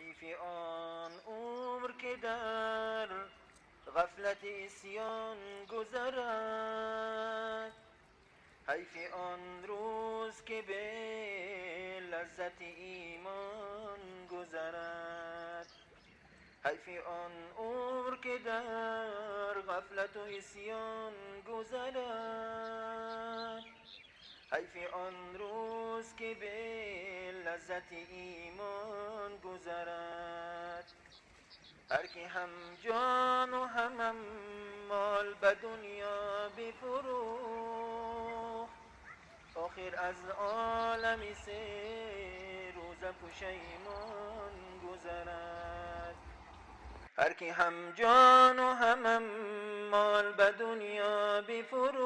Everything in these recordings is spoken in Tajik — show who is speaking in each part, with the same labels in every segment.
Speaker 1: حیف آن عمر که در غفلت عصیان گذرد، حیف آن روز که به لذت ایمان گذرد، حیف آن عمر که در غفلت و عصیان گذرد، حیف آن روز که به لذت ایمان گذرد. هر که هم جان و هم مال به دنیا بفروخت، آخر از عالم سه روز پشیمان گذرد. هر که هم جان و هم مال به دنیا بفروخت،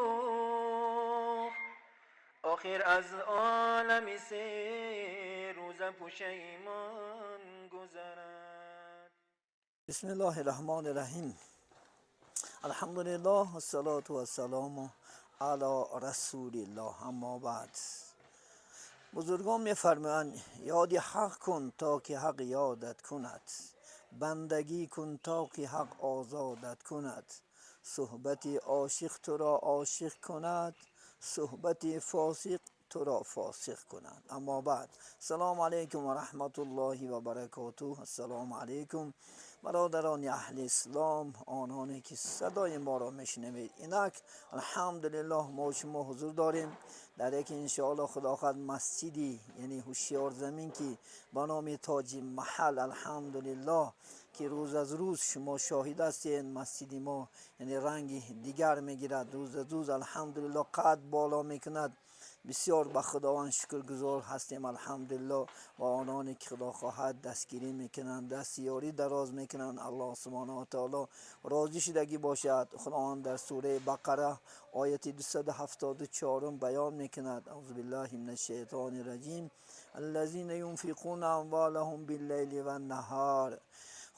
Speaker 1: آخر از عالم سه روز پشیمان گذرد.
Speaker 2: بسم الله الرحمن الرحیم. الحمد لله والصلاة والسلام علی رسول الله. اما بعد، بزرگان میفرمایند یاد حق کن تا که حق یادت کند، بندگی کن تا که حق آزادت کند، صحبت عاشق تو را عاشق کند، صحبت فاسق تو را فاسق کند. اما بعد، السلام علیکم و رحمت الله و برکاته. السلام علیکم برادران اهل اسلام، آنانی که صدای ما را میشنوید. اینک الحمدلله ما شما حضور داریم در یک انشاءالله خدا خواهد مسجدی یعنی هوشیار زمین که به نام تاج محل. الحمدلله که روز از روز شما شاهد هستین مسجد ما یعنی رنگ دیگر میگیرد، روز از روز الحمدلله قد بالا میکند. بسیار به خداوند شکرگزار هستیم الحمدلله و آنانی که خدا خواهد دستگیری میکنند، دست یاری دراز میکنند، الله سبحانه و تعالی راضی شدگی باشد. خداوند در سوره بقره آیت 274 بیان میکند: اعوذ بالله من الشیطان الرجیم، الذین ينفقون اموالهم باللیل والنهار.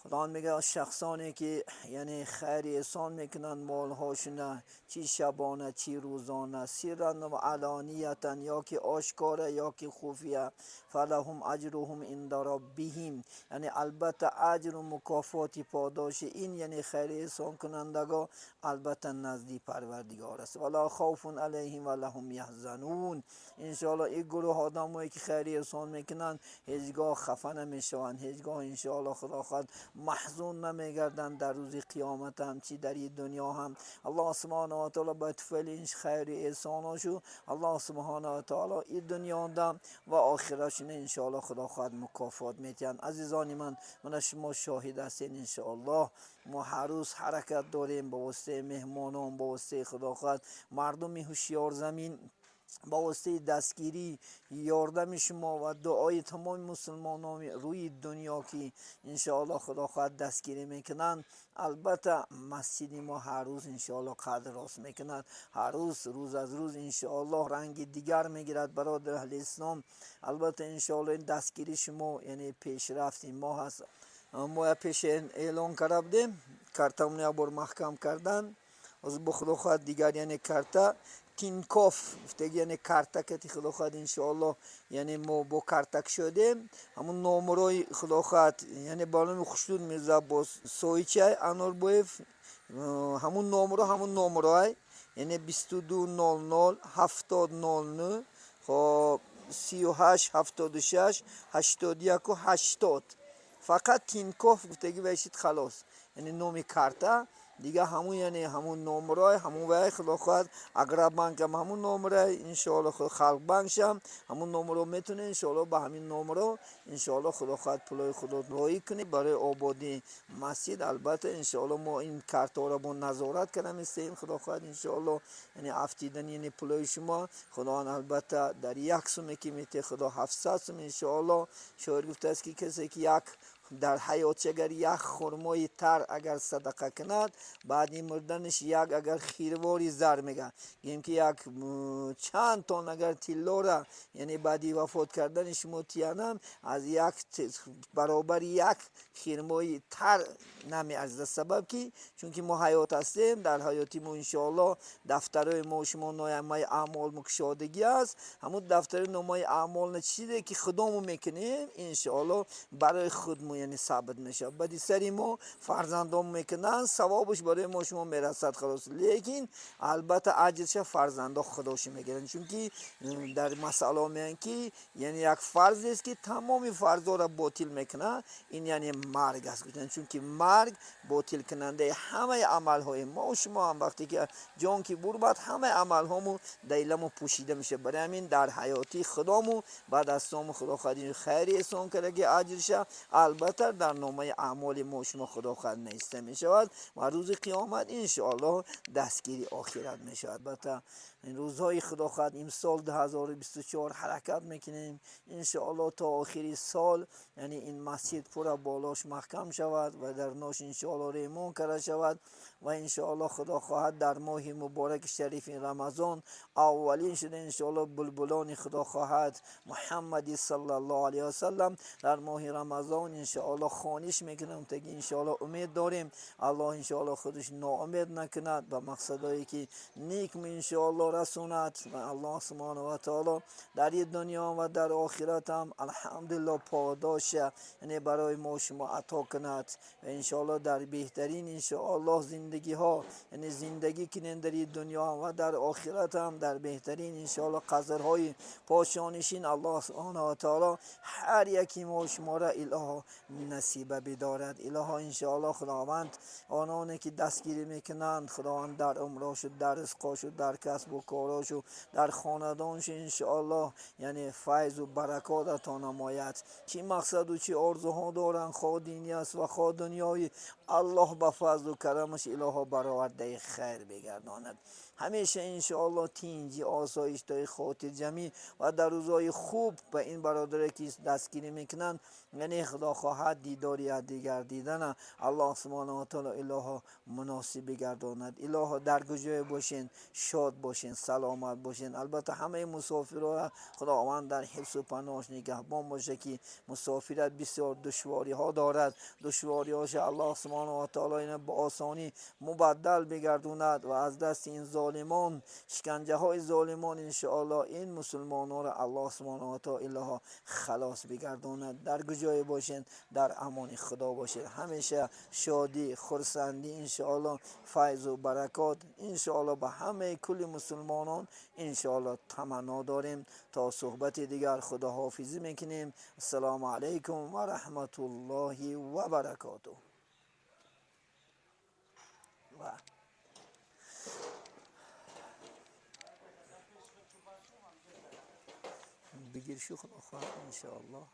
Speaker 2: خداوند میگه شخصانی که یعنی خیر احسان میکنن مالهاشونه، چی شبانه چی روزانه، سرا و علانیتا، یا که آشکاره یا که خفیه، فلهم اجرهم عند ربهم، یعنی البته اجر و مکافات پاداش این یعنی خیر احسان کنندگان البته نزدی پروردگار است. ولا خوف علیهم ولا هم یحزنون. انشاءالله این گروه آدمایی که خیر احسان میکنن هیچگاه خفه نمیشوند، هیچگاه انشاءالله خدا خواهد محزون نمیگردند در روز قیامت هم چی در این دنیا هم. الله سبحانه و تعالی به طفیل این خیر احساناشو الله سبحانه و تعالی این دنیا و آخرتشون انشاءالله خدا خواهد مکافات میتین. عزیزان من، من شما شاهد هستین انشاءالله ما هر روز حرکت داریم با واسطه مهمانان، با واسطه خدا خواهد مردم هوشیار زمین، با واسطه دستگیری یاردم شما و دعای تمام مسلمانان روی دنیا که انشاءالله خدا خواهد دستگیری میکنند. البته مسجد ما هر روز انشاءالله قدر راست میکند، هر روز روز از روز انشاءالله رنگ دیگر میگیرد. برادر اهل اسلام، البته انشاءالله این دستگیری شما یعنی پیشرفت ما هست. ما پیش اعلان کرده بودیم کارتمون یک بار محکم کردن از با خدا خواهد دیگر یعنی карта Тинькофф гуфтаги яъне карта кати худо хоҳад иншоалло яъне мо бо картак шудем. Ҳамун номерои худо хоҳад яъне ба номи Хушнуд Мирзааббос Соичай Анорбоев, ҳамун номеро, ҳамун номероай, яъне 22 00 70 09, хоб, 38 76 81 80. Фақат Тинькофф гуфтаги вайшид, халос, яъне номи карта дига ҳамун, яъне ҳамун номерой, ҳамун вай худо хоҳад Агробанкам ҳамун номерай, иншоалло Халқбанкшам ҳамун номеро. Метавонед иншоалло ба ҳамин номеро иншоалло худо хоҳад пулои худо роӣ кунед барои ободии масҷид. Албатта иншоалло мо ин картаҳоро бо назорат карда местаем. Худо хоҳад иншоалло яъне афтидани яъне пулои шумо худованд албатта дар як суме ки мете худо 700 сум иншоалло. Шоир гуфтааст, ки касе ки як дар ҳаётш агар як хурмои тар агар садақа кунад, баъди мурданаш як агар хирвори зар мега, гӯем ки як чанд тон агар тиллора яъне баъди вафот кардани шумо тиянам, аз як баробари як хирмои тар намеарзад. Сабаб ки чунки мо ҳаёт ҳастем, дар ҳаёти мо иншоалло дафтарои мо шумо номаи аъмол мукушодагӣ аст. Ҳамун дафтари номаи аъмолна чизе ки худому мекунем, иншоалло барои худмо. Яъне сабт мешавад. Баъди сари мо фарзандон мекунанд, савобаш барои мо шумо мерасад, халос. Лекин албатта аҷрша фарзандо худоши мегиранд, чунки дар масъала меянд, ки яъне як фарзест, ки тамоми фарзҳоро ботил мекунад, ин яъне марг аст, чунки марг ботилкунандаи ҳамаи амалҳои мо шумо ҳам. Вақте ки ҷон ки бурбад, ҳамаи амалҳомо дайламо пӯшида мешавад. Барои ҳамин дар ҳаёти худому баъд аз сому худо хоҳад хайри эҳсон карда, ки аҷрша албатта дар номаи аъмоли мо шумо худо хоҳад нависта мешавад ва рӯзи қиёмат иншоаллоҳ дастгири охират мешавад. Албатта ин рӯзҳои худо хоҳад имсол 2024 ҳаракат мекунем, иншоаллоҳ то охири сол, яъне ин масҷид пурра болош маҳкам шавад ва дар нош иншоаллоҳ ремон карда шавад. Ва иншоаллоҳ худо хоҳад дар моҳи мубораки шарифи Рамазон аввалин шуда иншоаллоҳ булбулони худо хоҳад Муҳаммади саллаллоҳу алайҳи васаллам дар моҳи Рамазон иншоаллоҳ хониш мекунам, таги иншоаллоҳ умед дорем, Аллоҳ иншоаллоҳ худаш ноумед накунад, ба мақсадое ки нек иншоаллоҳ расонад. Ва Аллоҳ субҳонаҳу ва таоло дар ин дунё ва дар охират ҳам алҳамдулиллоҳ подоша яъне барои мо шумо ато кунад. Ва иншоаллоҳ дар беҳтарин иншоаллоҳ зиндагиҳо, яъне зиндагӣ кунем дар ин дунё ва дар охират ҳам дар беҳтарин иншоаллоҳ қасрҳои подшоҳнишин Аллоҳ субҳонаҳу ва таоло ҳар яки мо шуморо илоҳо насиба бидорад. Илоҳо иншоаллоҳ худованд ононе ки дастгирӣ мекунанд, худованд дар умрошу, дар ризқошу, дар касбу корошу, дар хонадоншу иншоаллоҳ яъне файзу баракот ато намояд. Чӣ мақсаду чӣ орзуҳо доранд, хоҳ динӣ аст ва хоҳ дунёӣ, Аллоҳ ба фазлу карамаш илоҳо баровардаи хайр бигардонад. Ҳамеша иншоаллоҳ тинҷӣ, осоиштои, хотирҷамӣ ва дар рӯзҳои хуб ба ин бародаре ки дастгирӣ мекунанд, яъне худо хоҳад дидори якдигар дидана Аллоҳ субҳонаҳу ва таоло илоҳо муносиб бигардонад. Илоҳо дар куҷое бошен, шод бошен, саломат бошен. Албатта ҳамаи мусофирро худованд дар ҳифзу паноҳаш нигаҳбон боша, ки мусофират бисёр душвориҳо дорад. Душвориҳоша Аллоҳ субҳонаҳу ва таоло ина ба осонӣ мубаддал бигардонад ва аз дасти ин золимон, шиканҷаҳои золимон иншоаллоҳ ин мусулмононро Аллоҳ субҳонаҳу ва таоло илоҳо халос бигардонад. Дар куҷое бошен, дар амони худо бошед. Ҳамеша шодӣ, хурсандӣ, иншоаллоҳ файзу баракот иншоаллоҳ ба ҳамаи кулли мусулмонон иншоаллоҳ таманно дорем. То суҳбати дигар худоҳофизӣ мекунем. Ассалому алайкум ва раҳматуллоҳи ва баракотуҳ. Ва бигир шу, худо хоҳад иншоаллоҳ.